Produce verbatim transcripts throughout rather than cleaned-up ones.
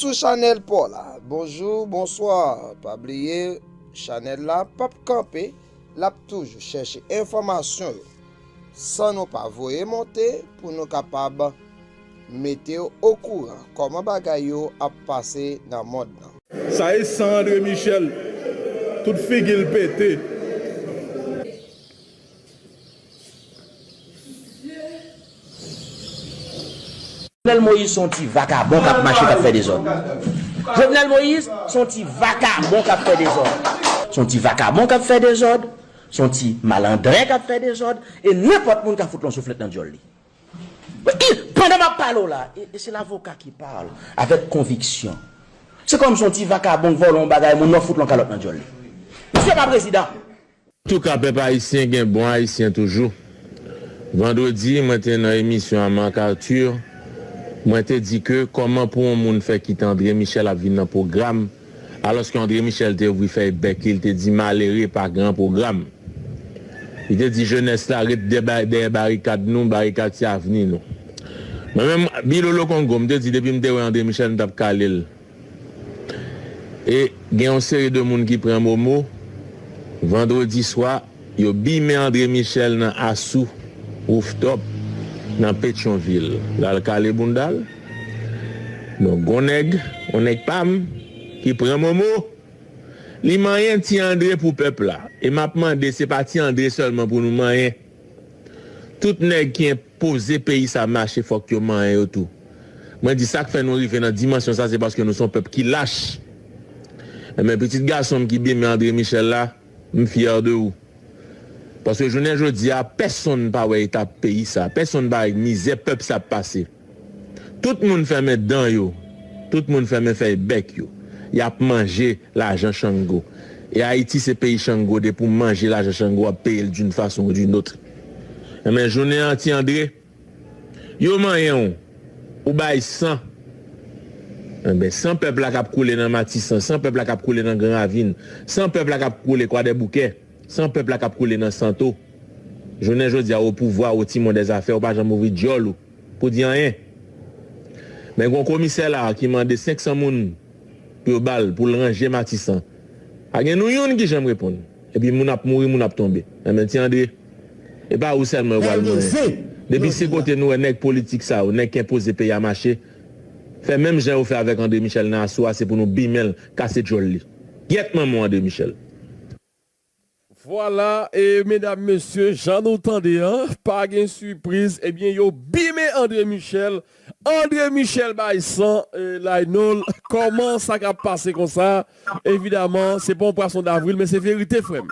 Sou chanèl pa w la. Bonjou, bonswa. Pa bliye, chanèl la p ap kanpe, l ap toujou chèche enfòmasyon yo. San nou pa voye monte pou nou kapab mete w okouran kòman bagay yo ap pase nan mond lan. Sa e san André Michel, tout figi l pete. Jovenel Moïse se yon ti vakabon k ap mache k ap fè dezòd. Jovenel Moïse se yon ti vakabon k ap fè dezòd. Se yon ti vakabon k ap fè dezòd. Se yon ti malandren k ap fè dezòd. E nenpòt moun ka fout l yon souflèt nan dyòl li. Pandan m ap pale w la, e, e se lavoka ki pale avèk konviksyon. Se kòm se yon ti vakabon k vòlè yon bagay moun nan fout l yon kalòt nan dyòl li. Misye pa prezidan. Antouka, pèp ayisyen gen bon ayisyen toujou. Vandredi, mwen te nan emisyon a Marc Arthur. Mwen te di ke kòman pou yon moun fè kite André Michel ap vin nan pwogram, alòske André Michel te ouvri fèy bèk li, li te di malere pa gen pwogram. Li te di jenès la ret dèyè barikad nou, barikad se avni nou. Mwen menm, Bilolo Kongo, m te di depi m te wè André Michel, m t ap kale l. E gen yon seri de moun ki pran momo. Vandredi swa, yo bimen André Michel nan Asou Rooftop nan Petyonvil. L al kale bounda l. Donk, gon nèg, yon nèg pa m, ki pran momo. Li manyen Ti André pou pèp la. E m ap mande, se pa Ti André sèlman pou nou manyen. Tout nèg ki enpoze peyi sa mache, fòk yo manyen yo tou. Mwen di sa k fè nou rive nan dimansyon sa, se paske nou se yon pèp ki lach. Enben, pitit gason m ki bimen André Michel la, m fyè de ou. Paske jounen jodi a, pèsonn pa wè eta peyi sa, pèsonn pa wè mizè pèp sa ap pase. Tout moun fèmen dan yo, tout moun fèmen fèy bèk yo. Y ap manje lajan Chango. E Ayiti se peyi Chango, depi w manje lajan Chango, w ap peye l d'une façon ou d'une autre. Enben, jounen an, Ti André, yo manyen w, ou bay san. Enben, san pèp la k ap koule nan Matisan, san pèp la k ap koule nan Gran Ravin, san pèp la k ap koule Kwadèboukè, san pèp la k ap koule nan Santo. Jounen jodi a, o pouvwa, o timon dèzafè, ou pa janm ouvri dyòl ou pou di anyen. Men gon komisè la a ki mande senk san moun pou yo ba l, pou l ranje Matisan. Pa gen nou youn ki janm reponn. Epi moun ap mouri, moun ap tonbe. Enben, Ti André, e pa ou sèlman yo pral manyen. Depi se kote nou wè nèg politik sa yo, nèg ki enpoze peyi a mache, fè menm jan yo fè avèk André Michel nan Asou a, se pou nou bimen l, kase dyòl li. Gyèt manman w, André Michel. Vwala, e medam, mesye, jan nou tande an, pa gen sipriz, ebyen, yo bimen André Michel. André Michel bay san, e, Laynol, kòman sa k ap pase konsa? Evidaman, se pa yon pwason davril, men se verite, frè m.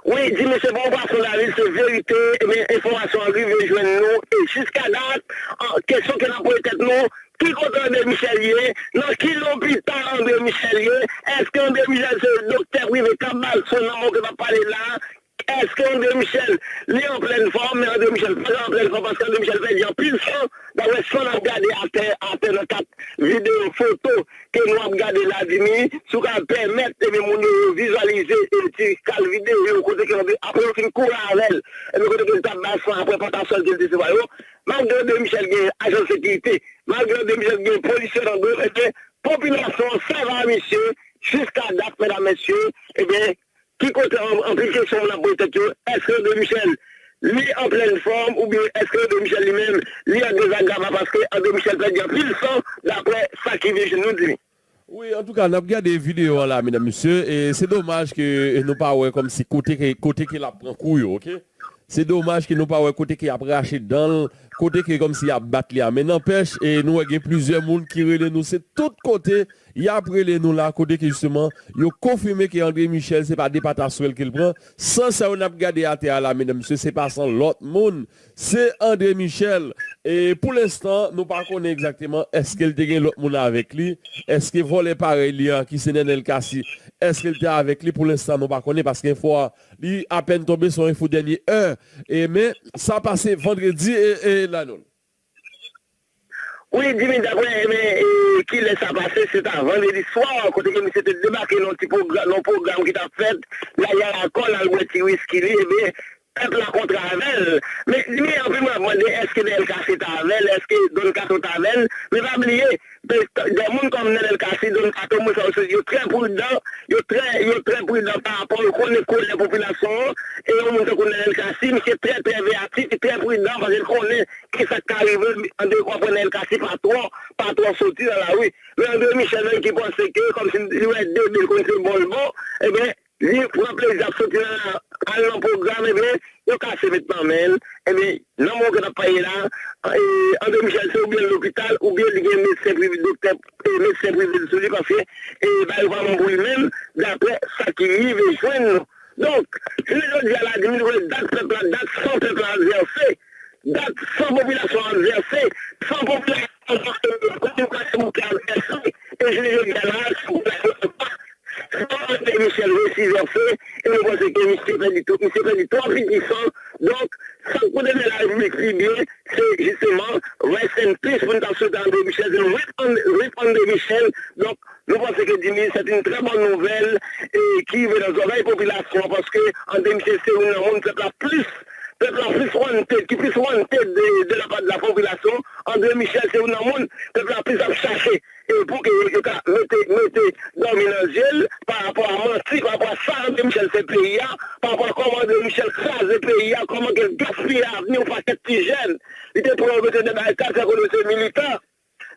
Wi, di mesye, bon, pwason davril, se verite, men enfòmasyon an rive jwenn nou, e jiska dat, an, kesyon ke n ap poze tèt nou, ki kote André Michel ye, nan ki lopital André Michel ye, èske André Michel se doktè prive k ap ba l swen nan moman ke n ap pale la, èske André Michel, li an plèn fòm, men André Michel pa an plèn fòm, paske André Michel pèdi anpil san, daprè sa n ap gade atè, atè nan kat videyo foto, ke nou ap gade la, Jimmy, si w ka pèmèt, ebyen, moun yo vizyalize, e, ti kal videyo, kote ke, apre yo fin kouri avè l, ebyen, kote ke l t ap bay san apre pantasòl ke l te resevwa yo, malgre André Michel gen ajan sekirite, malgre André Michel gen polisye nan do l, ebyen, popilasyon an sèvi a misye, jiska dat, medam, mesye, ebyen, ki kote an-, anpil kesyon moun ap poze tèt yo, èske André Michel, li an plèn fòm, oubyen èske André Michel li menm, li an dezagrema paske André Michel pèdi anpil san, daprè sa ki vin jwenn nou, Jimmy. Wi, antouka, n ap gade videyo a la, medam, mesye, e se domaj ke nou pa wè kòmsi kote ke, kote ke l ap pran kou yo, oke? Se domaj ke nou pa wè kote ke y ap rache dan l, kote ke kòmsi y ap bat li a. Men nanpèch, e nou wè gen plizyè moun ki rele nou, se tout kote y ap rele nou la, kote ke jisteman, yo konfime ke André Michel, se pa de pataswèl ke l pran. San sa yo n ap gade atè a la, medam, mesye, se pa san lòt moun. Se André Michel. E pou lenstan, nou pa konnen egzakteman èske l te gen lòt moun avèk li, èske vòlè parèy li a, ki se Nènèl Cassy, èske l te avèk li. Pou lenstan, nou pa konnen, paske enfo a, li apèn tonbe, se yon enfo dènye è. E men, sa pase vandredi, e, e, Laynol. Wi, Jimmy, daprè, e men, e, kilè sa pase, se ta vandredi swa, kote ke misye te debake nan yon ti pwogra-, nan yon pwogram ki t ap fèt, l al lakòl, al bwè ti wiski li, e ben, pèp la kontre avè l. Men, men anpil moun ap mande èske Nènèl Cassy t avè l, èske Don Kato t avè l. Men pa bliye, de, de moun kòm Nènèl Cassy, Don Kato, moun sa yo, yo trè pridan, yo trè, yo trè pridan pa rapò, yo konnen kolè popilasyon an, e yon moun tankou Nènèl Cassy, misye trè, trè veyatif, li trè pridan, paske l konnen kisa k ka rive, André, w ap wè Nènèl Cassy pa twò, pa twò soti nan lari. Men André Michel menm ki panse ke, kòmsi li wè de men konn se bò l bò, ebyen, li pran plezi ap soti nan, al nan pwogram, ebyen, yo kase met nan men l, ebyen, nan moman ke n ap pale la, e, André Michel se oubyen l lopital, oubyen li gen medsen prive, doktè, e, medsen prive l sou li, paske, e, ba yo pa bon pou li menm, daprè sa ki rive jwenn nou. Donk, jounen jodi a la, di nou wè dat pèp la, dat san pèp la vèse, dat san popilasyon an vèse, san popilasyon an vèse, e jounen jodi a la, san popilasyon an pa, san André Michel resi vèse, e nou panse ke misye pèdi tout, misye pèdi twò piti san. Donk, sa k pou demen Larepiblik pi byen, se jisteman, rest in peace, pou n ta swete André Michel, se rip An-, rip André Michel. Donk, nou panse ke Jimmy, se yon trè bòn nouvèl, e ki rive nan zòrèy popilasyon an, paske André Michel se youn nan moun pèp la plis, pèp la plis wanted, ki plis wanted de, de la pa de la popilasyon. André Michel se youn nan moun pèp la plis ap chache. E pou ke yo, yo ka mete, mete dòmi nan zye l, pa rapò a manti, pa rapò a sa André Michel fè peyi a, pa rapò a kòman André Michel kraze peyi a, kòman ke l gaspiye avni yon pakèt ti jèn. Li te pran yo mete nan barikad, fè konnen se militan.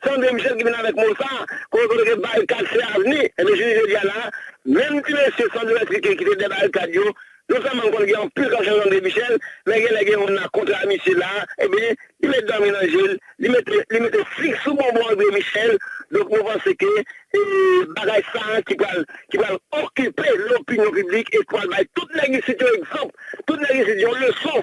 Se André Michel ki vin avèk mo sa, kote kote ke barikad se avni. Ebyen, jounen jodi a la, menm ti mesye Sandro Esplike ki te dèyè barikad yo, non sèlman m konn gen anpil k ap chanje André Michel, men genlè gen moun nan kontra misye la, ebyen, li met dòmi nan je l, li mete, li mete sik sou bonbon André Michel. Donk, nou panse ke, e, bagay sa a ki pral, ki pral okipe lopinyon piblik e ki pral bay tout nèg isit yo egzanp, tout nèg isit yo leson.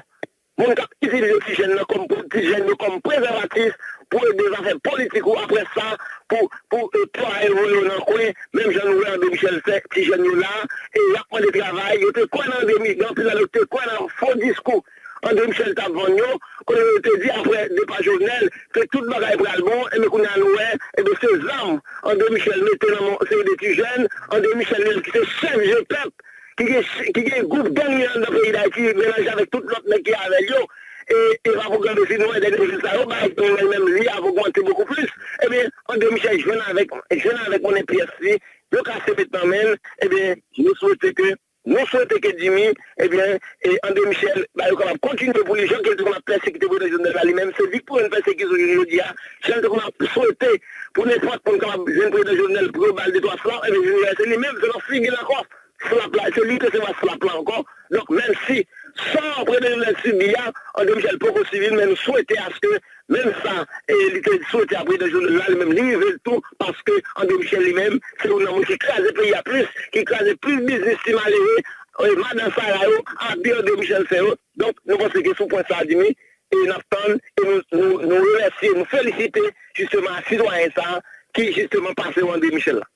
Moun k ap itilize ti jèn nan kòm, ti jèn yo kòm prezèvatif pou ede zafè politik ou apre sa, pou, pou, e, pran evole yo nan kwen, menm jan nou wè André Michel fè ti jèn yo la, e y ap mande travay, yo te kwè nan André Michel, gen anpil nan yo te kwè nan fo diskou André Michel t ap vann yo, kote yo te di apre depa Jovenel, ke tout bagay pral bon, ebyen kounye a nou wè, ebyen se zam André Michel mete nan men yon seri de ti jèn, André Michel li menm ki se chèf je pèp, ki gen, ki gen gwoup gang li anndan peyi Dayiti, melanje avèk tout lòt nèg ki avè l yo. E, e pa pou grande si nou wè dènye jou sa yo, bagay gang nan menm li ap ogmante bokou plis. Ebyen, André Michel jwenn avèk, jwenn avèk monnen pyès li, yo kase met nan men l, ebyen, nou swete ke, nou swete ke Jimmy, ebyen, e André Michel, ba yo kapab kontinye pou li, jan ke l te konn ap pèsekite Prezidan Jovenel la li menm, se viktim pèsekisyon jounen jodi a, jan l te konn ap swete pou nenpòt moun kapab jwenn Prezidan Jovenel pou yo ba l de twa slap, ebyen, jounen jodi a se li menm, se nan figi l ankò. Slap la, se li ki resevwa slap la ankò. Donk, menm si sa André Michel sibi a, André Michel poko sibi l, men nou swete aske menm sa, e, li te swete a Prezidan Jovenel la, li menm li rive l tou, paske André Michel li menm, se youn nan moun ki kraze peyi a plis, ki kraze plis biznis ti malere, e, madan Sara yo, abi André Michel fè yo. Donk, nou panse ke sou pwen sa a, Jimmy, e n ap tann, e nou, nou, nou remèsye, nou felisite, jisteman, sitwayen sa a, ki jisteman pase w André Michel la.